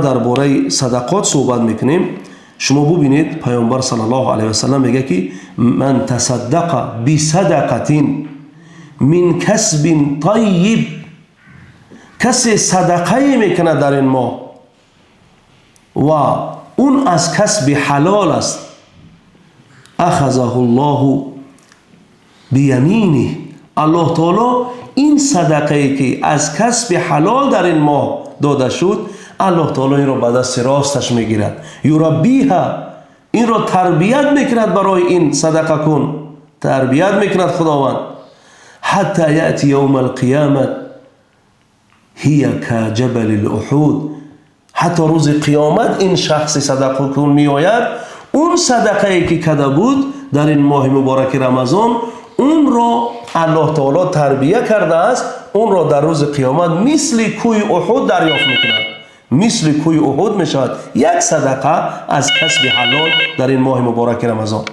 Дар бораи садақот суҳбат мекунем. Шумо бубинед, Паёмбар саллаллоҳу алайҳи васаллам мегӯяд, ки ман тасаддақа бисадақатин мин касбин таййиб, касе садақае мекунад дар ин моҳ ва он аз касби ҳалол аст, ахазаҳу ллоҳу бияминиҳ, Аллоҳ таоло ин садақае, ки аз касби ҳалол дар ин моҳ дода шуд, Аллоҳ таоло инро ба дасти росташ мегирад, юраббиҳа, инро тарбият мекунад, барои ин садақакун тарбият мекунад Худованд, ҳатта яъти явма алқиёмат ҳия ка ҷабали луҳуд, ҳатто рӯзи қиёмат ин шахси садақакун меояд, он садақае, ки карда буд дар ин моҳи мубораки Рамазон, онро Аллоҳ таоло тарбия кардааст, онро дар рӯзи қиёмат мисли кӯҳи Уҳуд дарёфт мекунад. Мисли кӯҳи Уҳуд мешавад як садақа аз касби ҳалол дар ин моҳи мубораки Рамазон.